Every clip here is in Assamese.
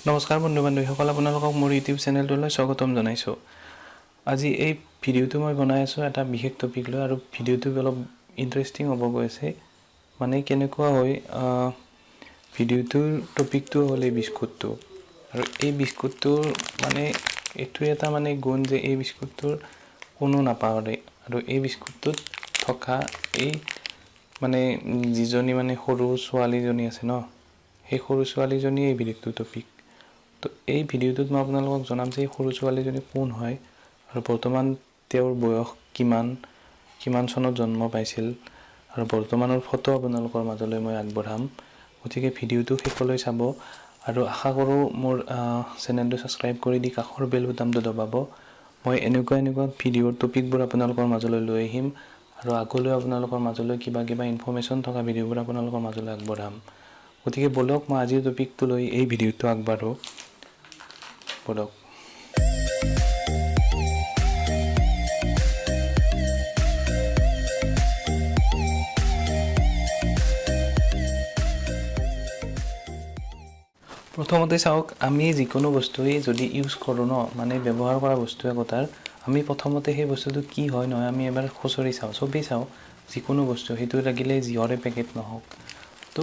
নমস্কাৰ বন্ধু বান্ধৱীসকল, আপোনালোকক মোৰ ইউটিউব চেনেলটোলৈ স্বাগতম জনাইছোঁ। আজি এই ভিডিঅ'টো মই বনাই আছোঁ এটা বিশেষ টপিক লৈ, আৰু ভিডিঅ'টো অলপ ইণ্টাৰেষ্টিং হ'ব গৈ আছে। মানে কেনেকুৱা হয়, ভিডিঅ'টোৰ টপিকটো হ'ল এই বিস্কুটটো। আৰু এই বিস্কুটটোৰ মানে এইটোৱে এটা মানে গুণ যে এই বিস্কুটটোৰ কোনো নাপাহৰে। আৰু এই বিস্কুটটোত থকা এই মানে যিজনী মানে সৰু ছোৱালীজনী আছে ন, সেই সৰু ছোৱালীজনীয়ে এই ভিডিঅ'টোৰ টপিক। তো এই ভিডিঅ'টোত মই আপোনালোকক জনাম যে এই সৰু ছোৱালীজনী কোন হয় আৰু বৰ্তমান তেওঁৰ বয়স কিমান, কিমান চনত জন্ম পাইছিল আৰু বৰ্তমানৰ ফটো আপোনালোকৰ মাজলৈ মই আগবঢ়াম। গতিকে ভিডিঅ'টো শেষলৈ চাব আৰু আশা কৰোঁ মোৰ চেনেলটো ছাবস্ক্ৰাইব কৰি দি কাষৰ বেল বুটামটো দবাব। মই এনেকুৱা এনেকুৱা ভিডিঅ'ৰ টপিকবোৰ আপোনালোকৰ মাজলৈ লৈ আহিম আৰু আগলৈ আপোনালোকৰ মাজলৈ কিবা কিবা ইনফৰ্মেশ্যন থকা ভিডিঅ'বোৰ আপোনালোকৰ মাজলৈ আগবঢ়াম। গতিকে ব'লক মই আজিৰ টপিকটো লৈ এই ভিডিঅ'টো আগবাঢ়োঁ। ব'লক। প্ৰথমতে চাওক, আমি যিকোনো বস্তুৱেই যদি ইউজ কৰোঁ ন, মানে ব্যৱহাৰ কৰা বস্তু একোটাৰ, আমি প্ৰথমতে সেই বস্তুটো কি হয় নহয় আমি এবাৰ খুচৰি চাওঁ, চবেই চাওঁ যিকোনো বস্তু, সেইটো লাগিলে যিহৰে পেকেট নহওক। তো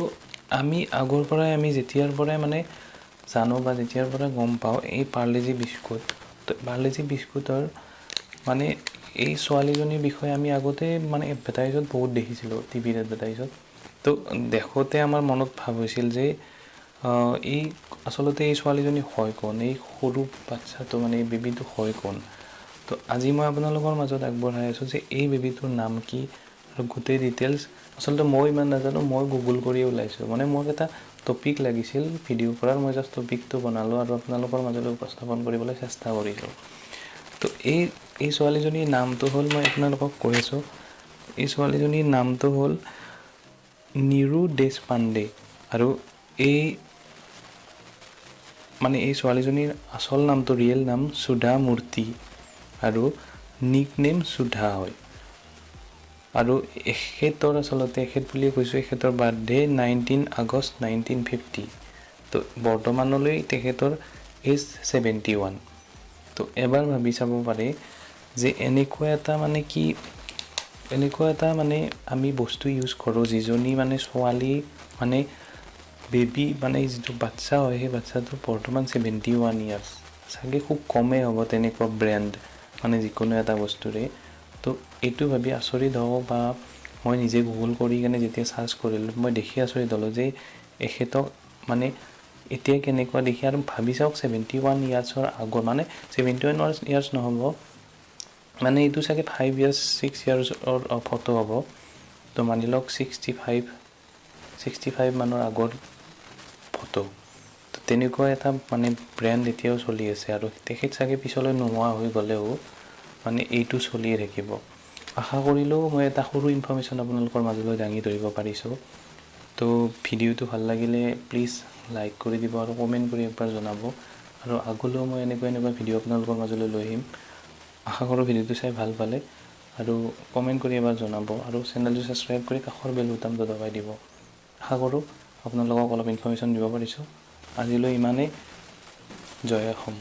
আমি আগৰ পৰাই, আমি যেতিয়াৰ পৰাই মানে জানো বা যেতিয়াৰ পৰা গম পাওঁ এই পাৰ্লেজি বিস্কুট, তো পাৰ্লেজি বিস্কুটৰ মানে এই ছোৱালীজনীৰ বিষয়ে আমি আগতে মানে এডভাৰটাইজত বহুত দেখিছিলোঁ, টিভিত এডভাৰটাইজত। তো দেখোঁতে আমাৰ মনত ভাৱ হৈছিল যে এই আচলতে এই ছোৱালীজনী হয় কোন, এই সৰু বাচ্ছাটো মানে এই বেবীটো হয় কোন। তো আজি মই আপোনালোকৰ মাজত আগবঢ়াই আছোঁ যে এই বেবীটোৰ নাম কি আৰু গোটেই ডিটেইলছ। আচলতে মই ইমান নাজানো, মই গুগল কৰি ওলাইছোঁ। মানে মোক এটা টপিক লাগিছিল ভিডিঅ' কৰাৰ, মই জাষ্ট টপিকটো বনালোঁ আৰু আপোনালোকৰ মাজলৈ উপস্থাপন কৰিবলৈ চেষ্টা কৰিলোঁ। তো এই ছোৱালীজনীৰ নামটো হ'ল, মই আপোনালোকক কৈ আছোঁ, এই ছোৱালীজনীৰ নামটো হ'ল নীৰু দেশপাণ্ডে। আৰু এই মানে এই ছোৱালীজনীৰ আচল নামটো, ৰিয়েল নাম সুধা মূৰ্তি আৰু নিক নেম সুধা হয়। আৰু এখেতৰ আচলতে, এখেত বুলিয়ে কৈছোঁ, এখেতৰ বাৰ্থডে 19 আগষ্ট 1950। তো বৰ্তমানলৈ তেখেতৰ এজ 71। তো এবাৰ ভাবি চাব পাৰে যে এনেকুৱা এটা মানে কি, এনেকুৱা এটা মানে আমি বস্তু ইউজ কৰোঁ যিজনী মানে ছোৱালী মানে বেবী মানে যিটো বাচ্ছা হয়, সেই বাচ্ছাটো বৰ্তমান 71 ইয়াৰ্ছ, চাগে খুব কমেই হ'ব তেনেকুৱা ব্ৰেণ্ড মানে যিকোনো এটা বস্তুৰে। তো এইটো ভাবি আচৰিত হওঁ বা মই নিজে গুগল কৰি কেনে যেতিয়া চাৰ্চ কৰিলোঁ, মই দেখি আচৰিত হ'লোঁ যে এখেতক মানে এতিয়া কেনেকুৱা দেখি। আৰু ভাবি চাওক 71 ইয়াৰ্ছৰ আগৰ, মানে 71 ইয়াৰ্ছ নহ'ব, মানে এইটো চাগে 5 ইয়াৰ্ছ 6 ইয়াৰ্ছৰ ফটো হ'ব। তো মানি লওক 65 মানৰ আগৰ ফটো। তো তেনেকুৱা এটা মানে ব্ৰেণ্ড এতিয়াও চলি আছে আৰু তেখেত চাগে পিছলৈ নোহোৱা হৈ গ'লেও মানে এইটো চলিয়ে থাকিব। আশা কৰিলেও মই এটা সৰু ইনফৰ্মেশ্যন আপোনালোকৰ মাজলৈ দাঙি ধৰিব পাৰিছোঁ। তো ভিডিঅ'টো ভাল লাগিলে প্লিজ লাইক কৰি দিব আৰু কমেণ্ট কৰি একবাৰ জনাব। আৰু আগলৈও মই এনেকুৱা এনেকুৱা ভিডিঅ' আপোনালোকৰ মাজলৈ লৈ আহিম। আশা কৰোঁ ভিডিঅ'টো চাই ভাল পালে আৰু কমেণ্ট কৰি এবাৰ জনাব আৰু চেনেলটো ছাবস্ক্ৰাইব কৰি কাষৰ বেল বুটামটো দবাই দিব। আশা কৰোঁ আপোনালোকক অলপ ইনফৰ্মেশ্যন দিব পাৰিছোঁ। আজিলৈ ইমানেই। জয় অসম।